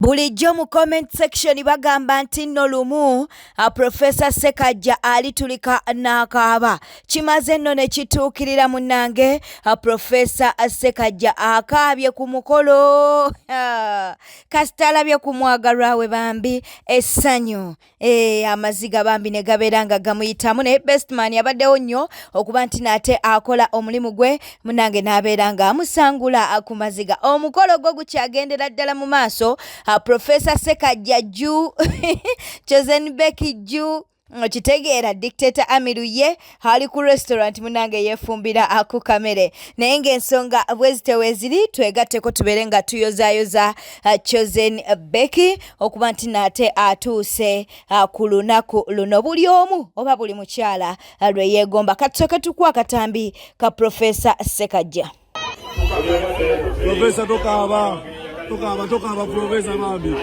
Bulijjo mu comment section bagamba nti nno lumu Professor Ssekajja alitulika n'akaaba. Kimaze nno ne kituukirira munnange, Professor Ssekajja akaabye ku mukolo. Kasita alabye ku mwagalwa we bambi essanyu. Amaziga bambi ne gabeera nga gamuyitamu, naye bestman abaddewo nnyo okuba nti naate akola omulimu gwe munange n'abeera nga amusangula ku maziga. Omukolo gwo gukyagendera ddala mu maaso. Professor Ssekajja jju, Chosen Becky jju, okitegeera Dictator Amiru ye ali ku restaurant munange yeefumbira ku kamere, naye ng'ensonga bwezite weeziri, twegatteko tubeere nga tuyozayoza Chosen Becky okuba nti naate atuuse ku lunaku luno buli omu oba buli mukyala lwe yeegomba. Katusooke tukuwa akatambi ka Professor Ssekajja. Professor, tokaaba, tokaaba, tokaaba Professor, bambi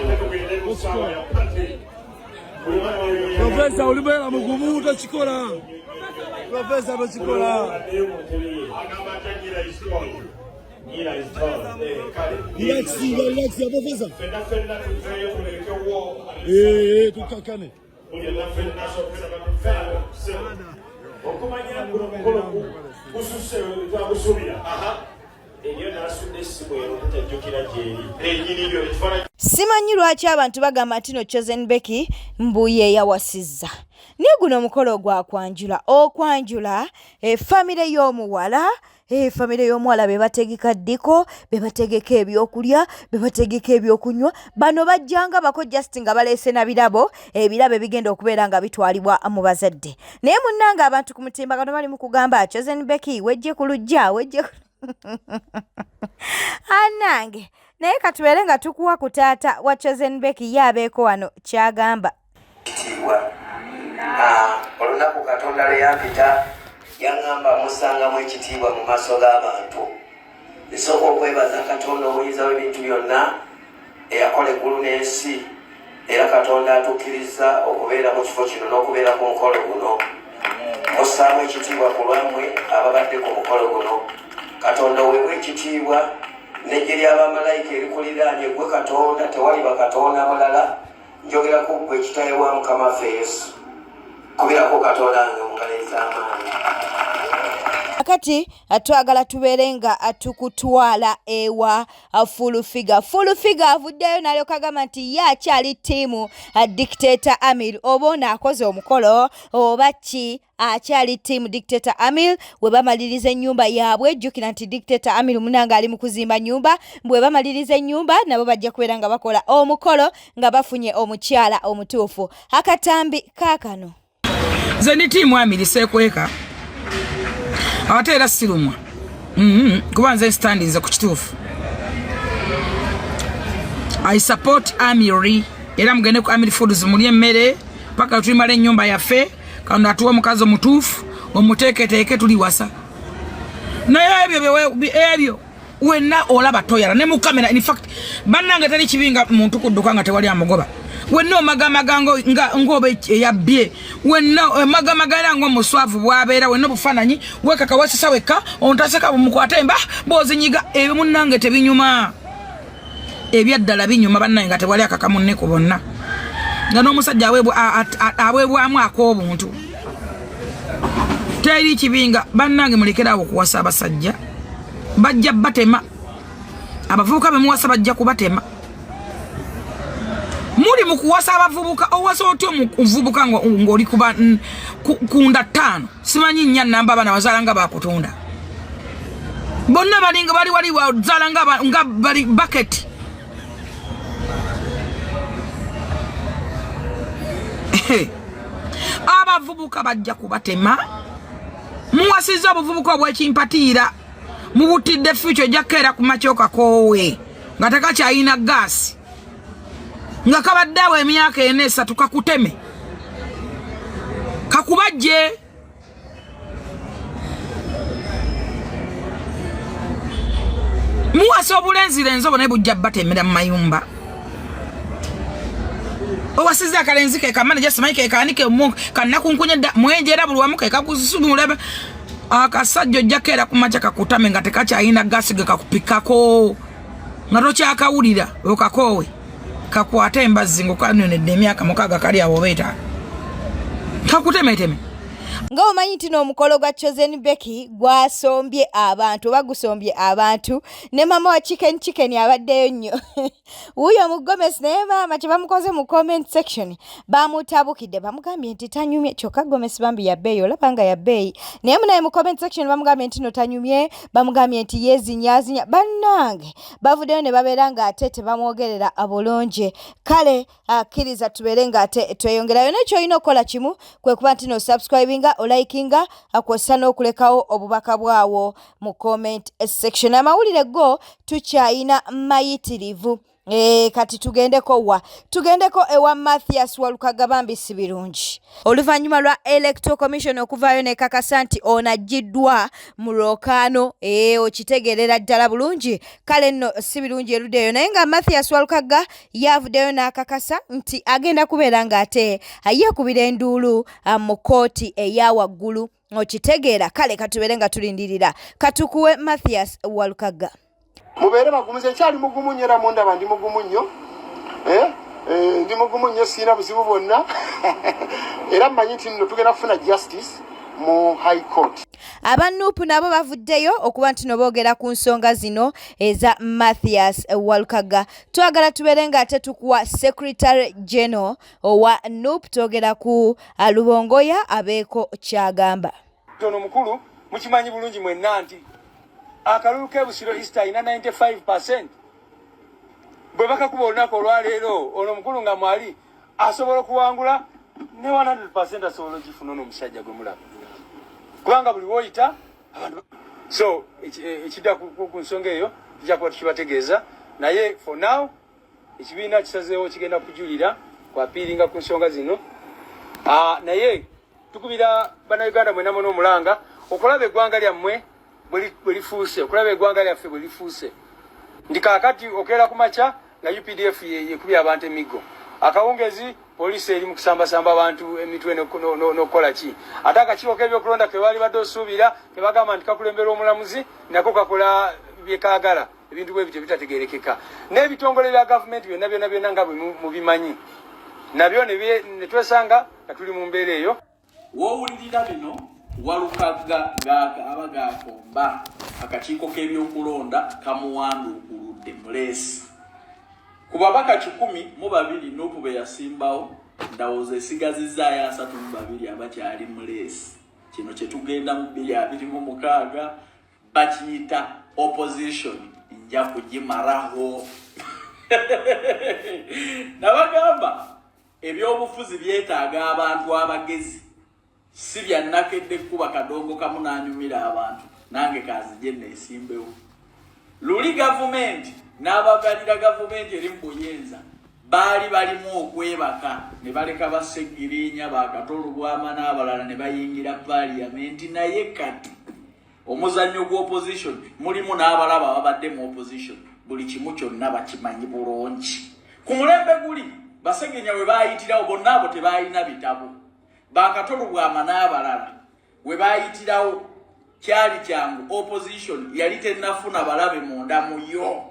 Professor, olibeera mugumu, tokikola Professor, tokikola. Relax, relax Professor, tukakane. Okumanya guno mukolo gususse twagusuubira eriyo n'asudde essimu ero obutajjukira gyeri enyiniyo ekifaananyi. Simanyi lwaki abantu bagamba nti no Chosen Becky mbu ye yawasizza, naye guno omukolo gwa kwanjula, okwanjula efamire y'omuwala. Famire y'omuwala be bategeka ddiko, be bategeka ebyokulya, be bategeka ebyokunywa. Bano bajjanga bako just nga baleese na birabo, ebirabo ebigenda okubeera nga bitwalibwa mu bazadde. Naye munnange abantu ku mutimbagano bali mu kugamba Chosen Becky wejje ku luggya, wejje ku anange. Naye katubeere nga tukuwa ku taata wa Chosen Becky, ye abeeko wano kyagamba. Kitiibwa. Olunaku Katonda lwe yampita yaŋŋamba mussangamu ekitiibwa mu maaso g'abantu. Nsooka okwebaza Katonda omuyinza w'ebintu byonna eyakola eggulu n'ensi, era Katonda atukkirizza okubeera mu kifo kino n'okubeera ku mukolo guno. Mussaamu ekitiibwa ku lwammwe ababadde ku mukolo guno. Katonda oweebwa ekitiibwa n'eggye ly'abamalayika erikuliraanye, ggwe Katonda, tewaliba Katonda mulala. Njogera ku ggwe Kitaawe wa Mukama waffe Yesu. Kubirako Katonda wange mu ngalo ez'amaanyi. Kati twagala tubeere nga tukutwala ewa Full Figure. Full Figure avuddeyo n'alyoka agamba nti ye akyali ttiimu Dictator Amir, oba ono akoze omukolo oba ki, akyali team Dictator Amir. We bamaliriza ennyumba yaabwe, jjukira nti Dictator Amir munange ali mu kuzimba nnyumba, bwe bamaliriza ennyumba nabo bajja kubeera nga bakola omukolo nga bafunye omukyala omutuufu. Akatambi kaakano. Nze ndi tiimu Amiri, seekweka ate era sirumwa, kuba nze standinze ku kituufu. I support Amiri, era mugende ku Amiri Foods mulye emmere paka tulimala ennyumba yaffe. Katonda atuwa omukazi omutuufu omuteeketeeke, tuliwasa. Naye ebyo ebyo wenna olaba toyala ne mu kamera. In fact bannange, teri kibi nga muntu kudduka nga tewali amugoba. Wenna omagamaga ng'oba eyabbye, wenna omagamaga era ng'omuswavu bw'abeera, wenna obufaananyi wekaka wesesa wekka, ontaseka bumukwate mba bw'ozinyiga. Ebyo munnange tebinyuma, ebyaddala binyuma bannange nga tewali akaka munne ku bonna, nga n'omusajja aweebwamu ak'obuntu. Teri kibinga bannange, mulekerawo okuwasa abasajja, bajja batema. Abavubuka bemuwasa bajja kubatema. Muli mu kuwasa abavubuka, owasa otya omuvubuka ng'oli kuba kunda ttaano, simanyi nnya namba, abaana bazaala nga bakutunda bonna, balinga bali wali wazaala nga bali baketi. Abavubuka bajja kubatema. Muwasizza obuvubuka obwekimpatiira, mubutidde future. Ojja kukeera ku makya okakoowe nga tekakyayina gaasi, nga kabadde awo emyaka ena esatu, kakuteme kakubajje. Muwasa obulenzirenzi obwo naye bujja batemera mu mayumba. Owasiza akalenzi ke kamanaja, simanyi kekaani, kanakunkunya dda mwenjera buli wamu, kekakusunula akasajja. Ojja keera ku makya kakutame nga tekakyayina gasi ge kakupikako, nga tokyakawulira, okakoowe. Kakwate embazzi ng'okanonedde emyaka 6 kali awo oba 5. Kakutemeteme. Nga omanyi nti n'omukolo gwa Chosen Becky gwasombye abantu oba gusombye abantu, ne maama wa Chicken Chicken abaddeyo nnyo wuuyo mu Gomesi, naye maama kye bamukoze mu comment section bamutabukidde, bamugambye nti tanyumye. Kyokka Gomesi bambi ya bbeeyi, olaba nga ya bbeeyi, naye munaye mu comment section bamugambye nti no tanyumye, bamugambye nti yeezinyazinya. Bannange bavuddeyo ne babeera ng'ate tebamwogerera bulungi. Kale akkiriza tubeere ng'ate tweyongerayo, naye ky'olina okukola kimu kwe kuba nti no subscribinga, olikinga, kwossa n'okulekawo obubaka bwawo mu comment section. Amawulire go tukyayina mayitirivu. Kati tugendeko wa? Tugendeko ewa Mathias Walukaga. Bambi si birungi oluvannyuma lwa Electoral Commission okuvaayo nekakasa nti ono aggyiddwa mu lwokaano. Okitegeerera ddala bulungi. Kale nno si birungi erudda eyo, naye nga Mathias Walukaga yavuddeyo n'akakasa nti agenda kubeera ng'ate yeekubira enduulu mu kkooti eya waggulu, okitegeera. Kale katubeere nga tulindirira, katukuwe Mathias Walukaga. Mubeere bagumu. Nze nkyali mugumu nnyo, era mundaba ndi mugumu nnyo. Eh, ndi mugumu nnyo, siina buzibu bwonna, era mmanyi nti nno tugenda kufuna justice mu High Court. Aba NUP nabo bavuddeyo okuba nti no boogera ku nsonga zino eza Mathias Walukaga. Twagala tubeere ng'ate tukuwa Secretary General owa NUP, twogera ku Lubongoya, abeeko kyagamba. Ono mukulu mukimanyi bulungi mwenna nti akalulu k'e Busiro East alina 95. Bwe bakakuba olunaku olwaleero, ono omukulu nga mwali asobola okuwangula ne 100, asobola ogifuna ono omusajja gwe mulaba, kubanga buli woyita abantu. So ekidda ku nsonga eyo tujja kuba tukibategeeza, naye for now ekibiina kisazeewo kigenda kujulira kwapiiringa ku nsonga zino. Naye tukubira Bannayuganda mwena mwena omulanga okulaba eggwanga lyammwe bwe lifuuse, okulaba eggwanga lyaffe bwe lifuuse, nti kaakati okeera ku makya nga UPDF yekubye abantu emiggo, akawungezi poliisi eri mu kusambasamba abantu emitwe n'okukola ki. Ate akakiiko k'ebyokulonda ke baali badde osuubira ke bagamba nti kakulembera omulamuzi, nako kakola byekaagala, ebintu bwe bityo bitategerekeka. N'ebitongole bya gavumenti byonna byonna byonna nga bwe mubimanyi nabyo ne twesanga nga tuli mu mbeera eyo. Woowulirira bino, Walukagga aba gakomba akakiiko k'ebyokulonda kamuwanduukuludde muleesi ku babaka 102 NUP be yasimbawo. Ndowooza esigazizaayo 32 abakyali muleesi. Kino kye tugenda mu 2026 bakiyita opposition nja kugimaraho. Nabagamba ebyobufuzi byetaaga abantu abagezi, si byannakedde kuba kadongo kamu n'anyumira abantu. Nange kanzije neesimbewo. Luli gavumenti n'abagalira gavumenti eri mu buyinza baali balimu okwebaka ne baleka Bassegirinya, Bakato Lubwama n'abalala ne bayingira Paaliyamenti. Naye kati omuzannyo gw'opposition mulimu n'abalaba ababadde mu opposition, buli kimu kyonna bakimanyi bulungi. Ku mulembe guli Basegenya we baayitirawo bonna abo tebalina bitabo, Bakato Lubwama n'abalala we baayitirawo kyali kyangu, opposition yali tennafuna balabe munda mu yo.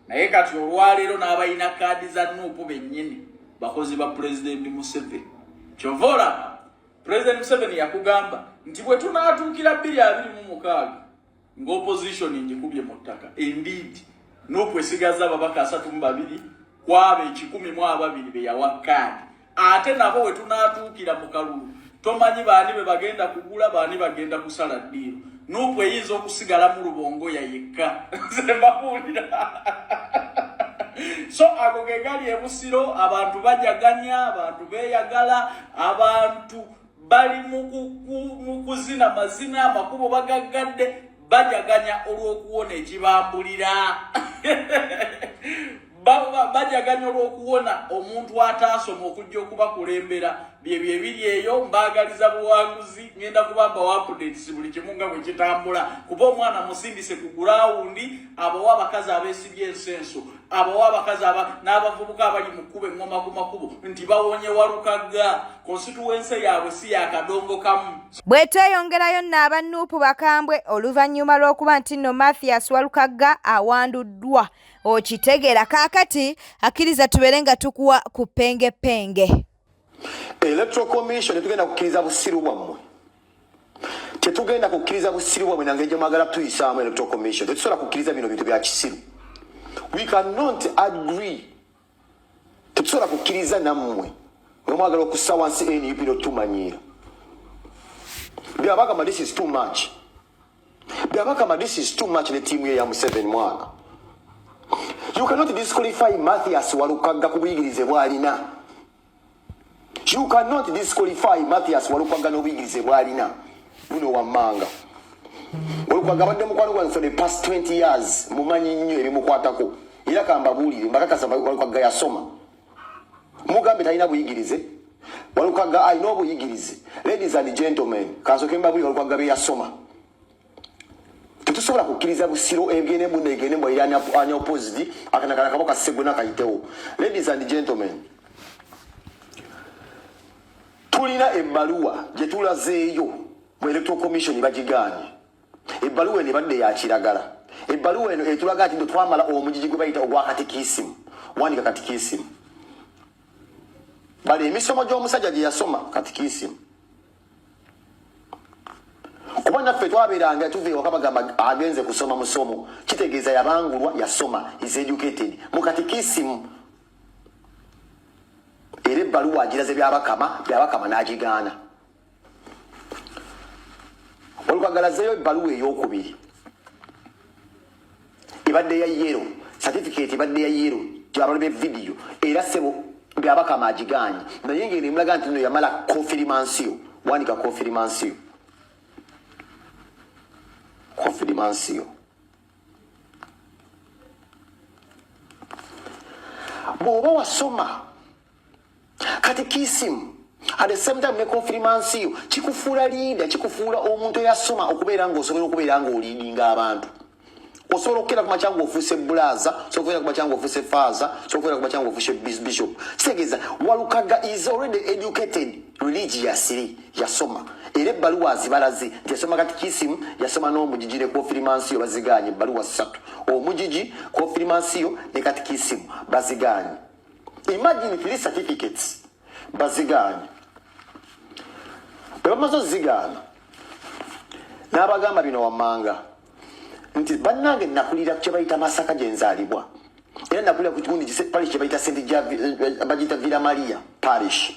Naye kati olwaleero n'abalina kaadi za NUP bennyini bakozi ba Pulezidenti Museveni. Kyova olaba Pulezidenti Museveni yakugamba nti bwe tunaatuukira 2026 ng'opposition ngikubye mu ttaka. Indeed, NUP esigaza ababaka 32 kwabo 102 be yawa kaadi, ate nabo we tunaatuukira mu kalulu tomanyi baani be bagenda kugula, baani bagenda kusala ddiiro. NUP eyinza okusigala mu Lubongoya yekka, nze mbabuulira. So ago ge gali ebusiro. Abantu bajaganya, abantu beeyagala, abantu bali mu kuzina mazina, amakubo bagaggadde, bajaganya olw'okuwona ekibambulira, bajaganya olw'okuwona omuntu ataasoma okujja okubakulembera. Byebyo ebiri eyo, mbaagaliza buwanguzi. Ngenda kuba mbawa updates buli kimu nga bwe kitambula, kuba omwana musindise ku gulawundi, abawa abakazi abeesibye ensenso, abawa abakazi n'abavubuka abali mu kkuba eŋŋoma ku makubo nti bawonye Walukagga. Konsituwense yaabwe si yakadongo kamu. Bwe tweyongerayo nno, aba NUP bakambwe oluvannyuma lw'okuba nti nno Mathias Walukagga awanduddwa. Okitegeera? Kaakati akkiriza tubeere nga tukuwa ku pengepenge. Electoral Commission, tetugenda kukkiriza busiru bwammwe, tetugenda kukkiriza busiru bwammwe nange gye mwagala tuyisaamu. Electoral Commission, tetusobola kukkiriza bino bintu bya kisiru. We cannot agree, tetusobola kukkiriza nammwe nga mwagala okussa wansi NUP notumanyiira. Byabakama, this is too much. Byabakama, this is too much. Ne tiimu ye ya Museveni, mwana, you cannot disqualify Mathias Walukagga ku buyigirize bw'alina. You cannot disqualify Mathias Walukagga n'obuyigirize bw'alina buno wammanga. Walukagga abadde mukwano gwange for the past 20 years, mumanyi nnyo ebimukwatako, era kambabuulire, mbakakasa, Walukagga yasoma. Mugambe talina buyigirize, Walukagga alina obuyigirize. Ladies and gentlemen, kansooke mbabuulire Walukagga bye yasoma. Tetusobola kukkiriza busiro egende muno, egende mbw ani opposed akanakana kabo kasegona kayitewo. Ladies and gentlemen, tulina ebbaluwa gye tulazeeyo mu Electoral Commission, bagigaanye. Ebbaluwa eno ebadde ya kiragala. Ebbaluwa eno etulaga nti twamala omugigi gwe bayita ogwa katikisimu. Wandika katikisimu, bali emisomo gy'omusajja gye yasoma katikisimu, kuba naffe twabeeranga tuva ewaka bagamba agenze kusoma musomo, kitegeeza yabangulwa, yasoma, is educated mu katikisimu. Era ebbaluwa agiraze Byabakama, Byabakama n'agigaana. Olukagalazeeyo ebbaluwa eyokubiri, ebadde ya yellow, certificate ebadde ya yellow gyabalabe vidiyo, era sebo Byabakama agigaanye, naye ngeno emulaga nti no yamala konfirimansiyo. Wandika konfirimansiyo, konfirimansiyo. Bw'oba wasoma katikisimu at the same time ne konfirimansiyo, kikufuula leader, kikufuula omuntu eyasoma okubeera ng'osobola okubeera ng'oliidinga abantu. Osobola okukera ku makya ng'ofuuse bulaza, osobola okukera ku makya ng'ofuuse faaza, osobola okukera ku makya ng'ofuuse bishop. Kitegeeza Walukaga is already educated religiously, yasoma, era ebbaluwa azibalaze nti yasoma katikisimu, yasoma n'omugigi ne konfirimansiyo. Baziganye ebbaluwa ssatu: omugigi, konfirimansiyo ne katikisimu, baziganye. Imagine, three certificates baziganye. Bwe bamaze ozigaana, n'abagamba bino wammanga nti bannange, nakulira kye bayita Masaka, gye nzaalibwa, era nakulira ku kigundi parish kye bayita St bagiyita Villa Maria Parish.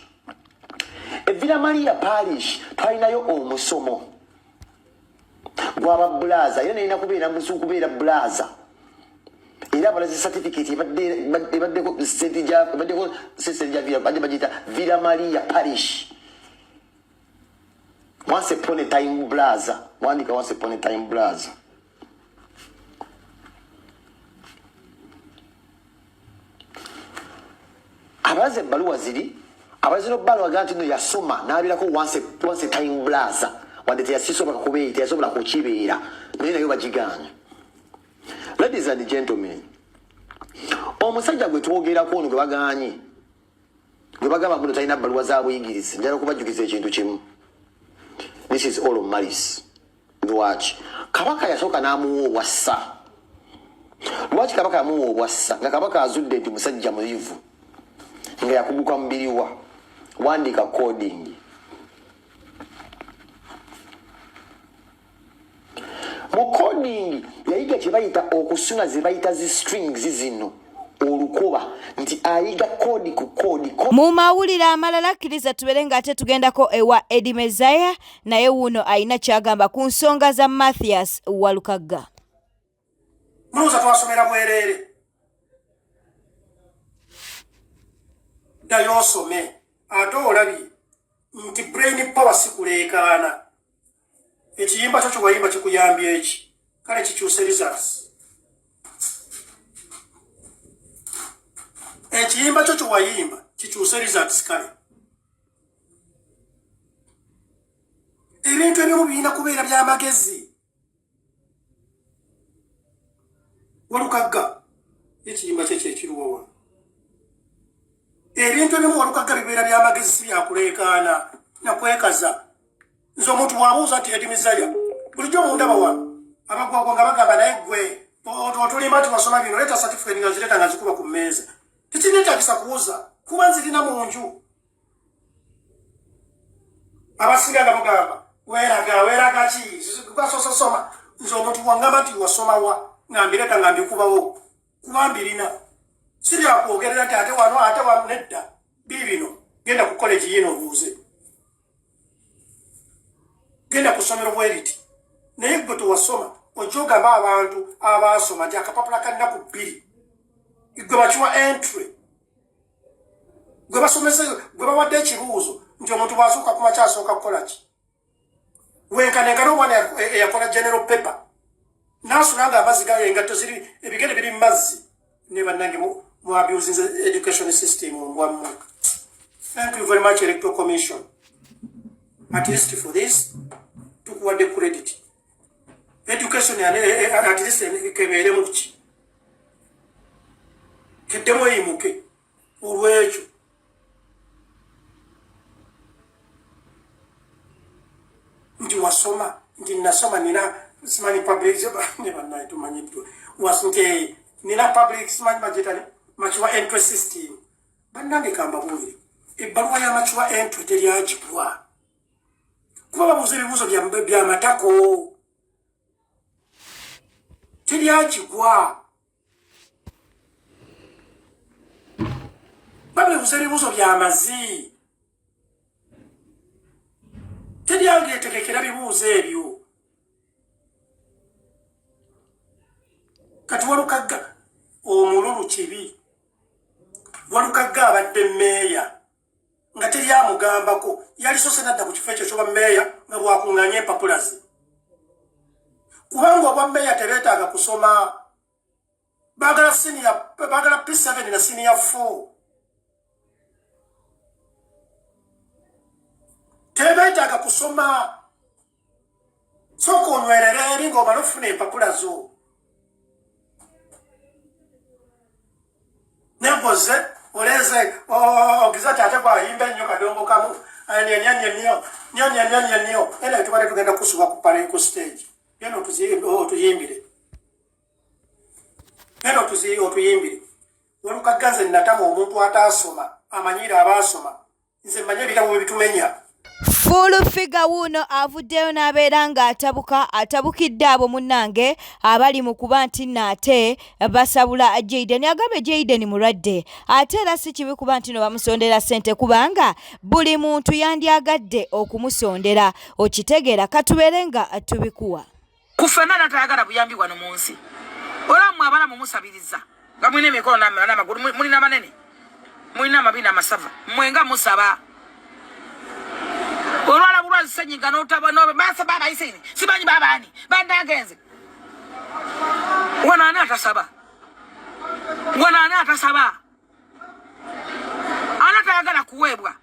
E Villa Maria Parish twalinayo omusomo gwaba bulaza, era nalina kubeera musu kubeera bulaza, era abalazi certificate ebaddeko ebaddeko badde bagiyita Villa Maria Parish. Once upon a time blaza, wandika once upon a time blaza. Abalaze ebbaluwa ziri, abalaze nobbaluwa gaa nti no yasoma n'abeerako once a time blaza, wadde teyasisobola kubeera, teyasobola kukibeera, naye nayo bagigaanya. Ladies and gentlemen, omusajja gwe twogerako ono gwe baganye, gwe bagamba muno talina bbaluwa za buyigirize, njala okubajjukiza ekintu kimu. This is all malice. Lwaki kabaka yasooka n'amuwa obwassa? Lwaki kabaka yamuwa obwassa nga kabaka azudde nti musajja muyivu, nga yakuguka mubiriwa? Wandika coding. Mu coding yayiga kye bayita okusuna, ze bayita zi strings zino, olukoba, nti ayiga code ku code. Mu mawulire amalala, kkiriza tubeere ng'ate tugendako ewa Edi Mezaya, naye wuuno alina kyagamba ku nsonga za Mathias Walukagga. Mulowooza twasomera bwereere? Ddayo osome, ate olabye nti brain power si kuleekaana. Ekiyimba kyo kyewayimba kikuyambye eki? Kale kikyuse results. Ekiyimba kyo kyewayimba kikyuse results. Kale. Ebintu ebimu birina kubeera by'amagezi. Walukagga ekiyimba kye kyekiruwa wano. Ebintu ebimu Walukagga bibeera by'amagezi, si byakuleekaana nakwekaza. Nze omuntu bw'abuuza nti Eddie Mizaya, bulijjo mundaba wano abagwagwa nga bagamba, naye gwe otulimba nti wasoma bino, leeta certificate, nga nzireeta nga nzikuba ku mmeeza. Tekineetagisa kuwuza kuba nzirina mu nju. Abasinga nga mugamba weeraga, weeraga ki gwasososoma. Nze omuntu bwangamba nti wasoma wa, nga mbireta nga mbikubawo kuba mbirina, si byakwogerera nti ate wano ate wano, nedda. Biibino, genda ku college yino obuuze, genda ku ssomero bweriti. Naye gwe tewasoma, ojja ogamba abantu abaasoma nti akapapula ka nnaku 2, gwe bakiwa entry, gwe basomese, gwe bawadde ekibuuzo nti omuntu bw'azuuka ku makya asooka kukola ki? Wenkanenkana omwana eyakola general paper naasula nga amazzi gayo, engatto ziri, ebigere biri mu mazzi. Ne bannange mu abusinze education system mbwammwe. Thank you very much, Electoral Commission. At least for this tukuwadde credit. Education at least kebeere muki, keddemu eyimuke olwekyo. Nti wasoma, nti nasoma, nina simanyi public, ne bannaye tumanyiddwa, nti nina public simanyi bagitani mature entry system. Bannange, kambabuulire, ebbaluwa ya mature entry teryagibwa kuba babuuza ebibuuzo byamatako, teryagigwa. Babibuuza ebibuuzo byamazi, teryangeetegekera bibuuzo ebyo. Kati Walukagga omululu kibi. Walukagga abadde meeya nga teryamugambako, yalisose nadda ku kifo ekyo kyoba meeya nga bwakuŋŋaanya empapula ze, kubanga obwa meeya tebeetaaga kusoma, baagala senior, baagala P7 na senior 4, tebeetaaga kusoma. Sooka onywerere eri ng'omala okufuna empapula zo. Negoze oleeze ogiza ti ate gwayimba ennyo kadongo kamu nyo nyo nyo nyo nyo, era tubadde tugenda kusuba ku pale ku stage. Genda otuyimbire, genda otuyimbire. Walukagga, nze natama omuntu ataasoma amanyiire abaasoma. Nze manye ebitabo bwe bitumenya. Full Figure wuuno avuddeyo n'abeera ng'atabuka, atabukidde abo munnange abali mu kuba nti nno ate basabula Jaden. Agambye Jaden mulwadde, ate era si kibi kuba nti no bamusondera ssente, kubanga buli muntu yandyagadde okumusondera. Okitegeera? Katubeere nga tubikuwa. Ku ffenna natayagala buyambi wano mu nsi, olaba mmwe abalamu musabiriza nga mulina emikono n'amagulu, mulina manene, mulina amabi n'amasava, mmwe nga musaba. Olwala bulwazi senyiga n'otaba basaba abayiseini simanyi babaani bandagenze wano. Ani atasaba wano? Ani atasaba? Ani atayagala kuweebwa?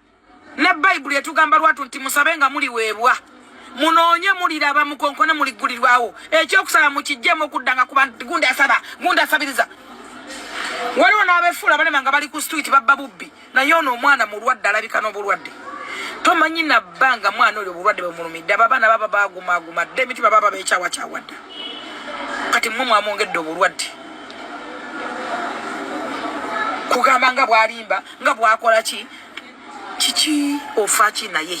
Ne Bayibuli etugamba lwatu nti musabe nga muliweebwa, munoonye muliraba, mukonkone muliggulirwawo. Ekyokusaba mukijjemu okuddanga ku bantu, gundi asaba, gundi asabiriza. Waliwo n'abefuula balema nga bali ku street babba bubbi. Naye ono omwana mulwadde, alabika n'obulwadde. Tomanyi nabbanga mwana oli obulwadde bwemulumidde. Abo abaana baba bagumaguma dda, emitima baba bekyawakyawa dda. Kati mmwe mwamwongedde obulwadde kugamba nga bwalimba nga bwakola ki kiki ofa ki, naye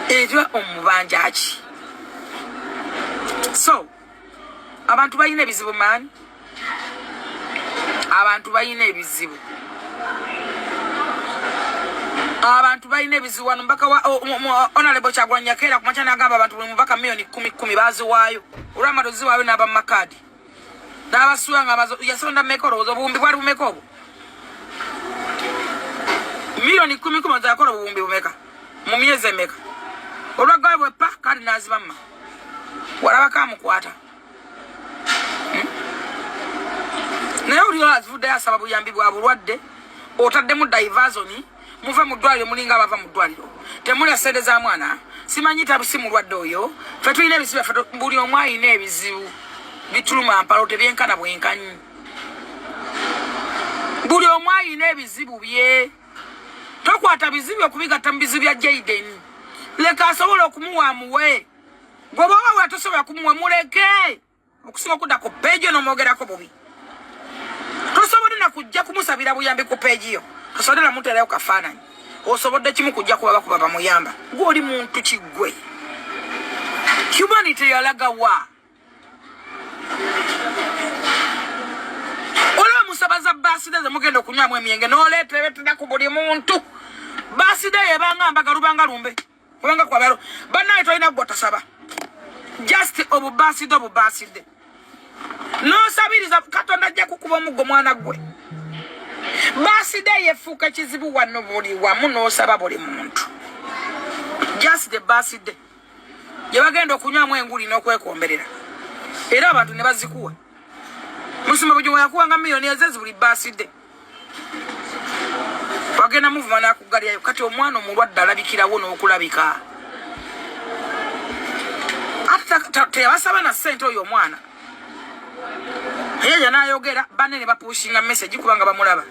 era omubanja ki? So abantu balina ebizibu maani, abantu balina ebizibu, abantu balina ebizibu wano. Mubaka wa Honorable Kyagulanyi yakeera ku makya n'agamba abantu buli mubaka miliyoni 10 10 baziwaayo. Olwamala oziwaayo n'aba mumakaadi n'abasuula nga yasonda meka? Olowooza obuwumbi bwali bumeka obwo? Miliyoni 10 10 zakola obuwumbi bumeka mu myezi emeka? Olwaggawe bwepa kandi n'azibamma, walabako amukwata. Naye oli azivuddeyo asaba buyambi bwa bulwadde, otaddemu diversion. Muve mu ddwaliro, mulinga abava mu ddwaliro, temulya sente za mwana. Simanyi tabusi mulwadde oyo. Ffe tulina ebizibu byaffe, buli omu alina ebizibu bituluma mpalo, tebyenkana bwenkanyi. Buli omu alina ebizibu bye. Tokwata bizibu okubigatta mu bizibu bya Jaden. Leka asobola okumuwa amuwe. Gwe bwoba we tosobola kumuwa, muleke. Okusinga okudda ku page nomwogerako bubi. Tosobodde nakujja kumusabira buyambi ku page yo, tosobodde namuteerayo kafaananyi, osobodde kimu kujja kuba bakuba bamuyamba. Gwe oli muntu kiggwe, humanity yalagawa? Olaba musaba za birthday zemugenda okunywamu emyenge, noleeta ebetera ku buli muntu. Birthday yebanga mbaga, lubanga lumbe, kubanga kwabalo banaye tolina gwe otasaba. Just obubirthday, obubirthday nosabiriza, Katonda ajja kukuba omuggo mwana gwe. Birthday yefuuka ekizibu wano buli wamu, nosaba buli muntu just the birthday gye bagenda okunywamu enguli n'okwekomberera, era abantu ne bazikuwa. Musumba Bujungo yakuwanga miliyoni ezezi buli birthday, wagenda muvuma n'akuggalirayo. Kati omwana omulwadde alabikirawo n'okulabika, ate teyabasaba na ssente. Oyo omwana yeja n'ayogera, banne ne bapushinga message kubanga bamulaba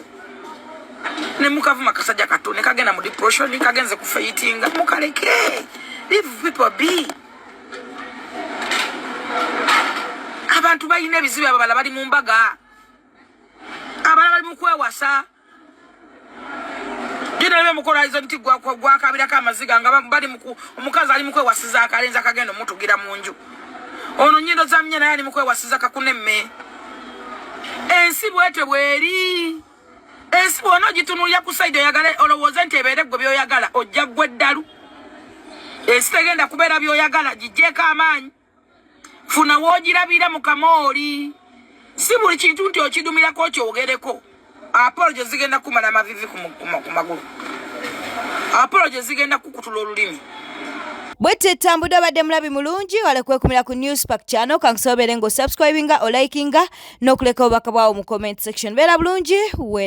ne mukavuma kasajja kato ne kagenda mu depression, kagenze kufaintinga. Mukaleke, leave people be. Abantu balina ebizibu, abalala bali mu mbaga, abalala bali mu kwewasa. Genda mukola nti gwakabirako amaziga nga bali omukazi ali mukwewasiza akalenzi akagenda omutugira mu nju. Ono nyindo zamnya naye ali mukwewasiza kakunemme. Ensi bwete bweri. Ensi bwona ogitunulira ku side oyagala, olowooza nti ebeere gwe byoyagala, ojja ggwa eddalu. Ensi tegenda kubeera byoyagala, gijjeeko amaanyi, funa woogirabira mu kamooli. Si buli kintu nti okidumirako okyogereko. Apology zigenda kumala amavivi ku magulu, apology zigenda kukutula olulimi. Bwette etambudde. Obadde mulabi mulungi, wale kwekumira ku Newspark channel. Kankusobeere ng'osubscribinga, olikinga n'okuleka obubaka bwawo mu comment section. Beera bulungi, weera.